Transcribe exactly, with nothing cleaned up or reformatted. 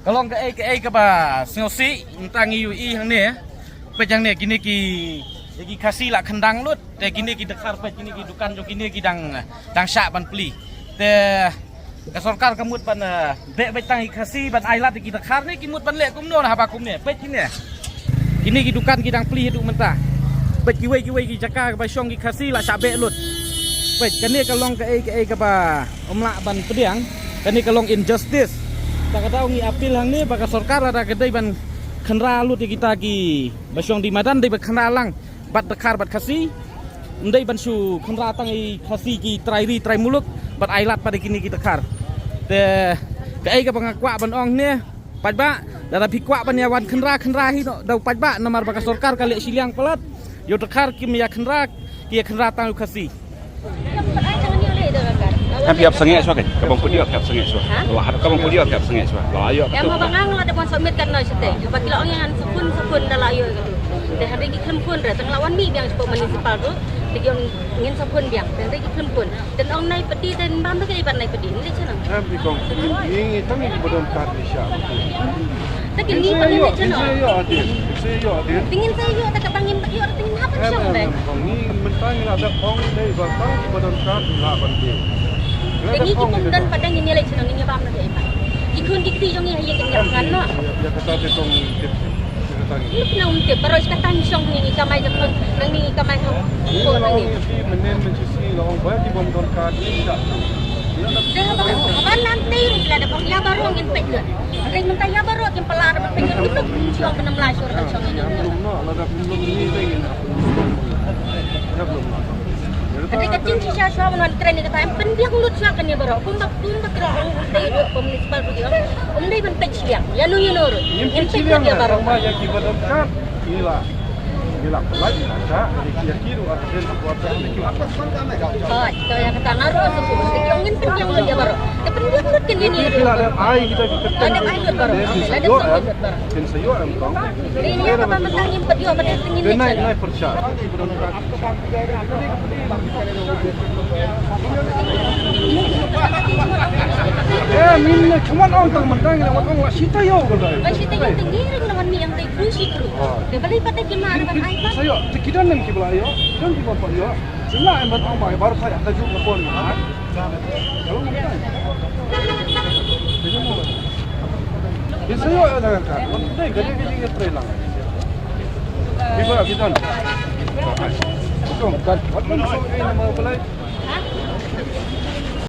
Ka long kaei kaei kaba sngewsih, mynta ngi ïohi hangne. Peit hangne kine ki, ki Khasi la khyndiat lut, te kine ki dkhar, peit kine ki dukan jong kine ki dang, dang shah ban plie. Te ka sorkar ka mut ban, eh, beh beit tang ïa ki Khasi ban ailad ïa ki dkhar ne ki mut ban leh kumno na haba kumne. Peit kine. Kine ki dukan ki dang plie haduh mynta. Peit kiwei kiwei ki jaka kaba shong ki Khasi la shah beh lut. Peit kane ka long kaei kaei kaba ym lah ban pdiang. Kane ka long injustice. Ta ka daw ngi appeal hangne ba ka sorkar lada ka dei ban khynra lut ïa kita kiba shong dei madan dei ban khynra lang bad dkhar bad Khasi. Ym dei ban shu khynra tang ïa Khasi ki trai ri trai muluk bad ailad pat ïa kine ki dkhar. Te kaei kaba nga kwah ban ong ne, paidbah, lada phi kwah ban ïa wan khynra khynra hi noh da u paidbah, namar ba ka sorkar ka leh shiliang palat. Ïa u dkhar kim ïa khynra, ki ïa khynra tang ïa u Khasi. Kan phi ap sangeh shuwa kan? Ka bang pudi ap sangeh shuwa. Ha? Lah ka bang pudi ap sangeh shuwa. Lah ïoh. Ïa ma bang ang la da ban submit kan noi shatei. Ba ki la ong ïa ngan sa phone sa phone da la ïoh ka tu. Te hynrei ki khlem phone re, tang la wan mih biang sha municipal tu. Te ki ong ngin sa phone biang. Te hynrei ki khlem phone. Te ong nai pdi, te bam da kaei ban nai pdi. Ni leh sha nang. Em, i kong, ngi, ngi tang ngi ba don kad ni sha. Te ki ni ba ngi leh sha nang. Ngi sa ïoh adil, ngi sa ïoh adil. Te ngin sa ïoh, te ka bang ngim ïoh, te ngin hap ban shong dei. Em, em, kong, ngi mynta ngi la da kong dei ba tang ngi ba don kad ngi la ban dei. Te ngi ki pum don pat dang ngi leh sha nang, ngi bam da kaei pat. Ki khun ki kti jong ngi ha ïing ki ngan noh. Ïa, ïa kata te kong tip. Lut na um tip, baroh shi katta ngi shong ngi, ngi kamai jingpang, nang ngi kamai jingpang. Ngi la ong ïa phi mynnin mynshisngi la ong ba ki bym don kad ngi shah. Te haba, haba nangtei ruh la da ong ïa baroh ngin peit lut. Hynrei mynta ïa baroh kim pala da peit lut, kim shong, kim ym lah shong, kim shong ngi. Ïa blum noh, la da blum ngi te ngin. Ïa blum noh. Hynrei ka jingshisha shuwa ban wan kren ïa kata, em pynbiang lut shuwa kane baroh. Kumba, kumba ki la ong, ym dei ruh, kum municipal ruh ki ong, ym dei ban peit shiliang. Ïano ïano ruh. Ngim peit shiliang ïa baroh. Tangba ïa kiba don kad ngi la, ngi la pynlait, ngi la shah, ïa ki ruh, ïa ki ruh, ïa ki ruh. Hooid, to ïa kata nga ruh sngewsih. Te ki ong ngin pynbiang lut ïa baroh. Te pynbiang lut kane ïa ki ruh. Ki la dep ai kita ki kyrteng. Dep ai lut baroh. Dep ai lut baroh. Kin sa ïoh em kong. Te ïa kata mynta ngim pat ïoh, ba dei te ngin ïa. Te nai, nai pyrshah. Eh, min ne, cuman ong tang mentang ne, ong la shi taïew ka dei. Ba shi taïew te ngi ring na wan mi yang dei kru shi kru. Te balei pat te ki ma na ban ai pat. Sa ïoh, te ki don nem ki ba la ïoh, ki don ki ba pat ïoh. Sila em ban ong ba, baru sa ïa ka juk na pon ma. Kalau mentang. Ki sa ïoh ïa ka. Dei ka dei ka jingïatreilang. Ki ba, ki don. Ki don, wat ban song ai nama balei.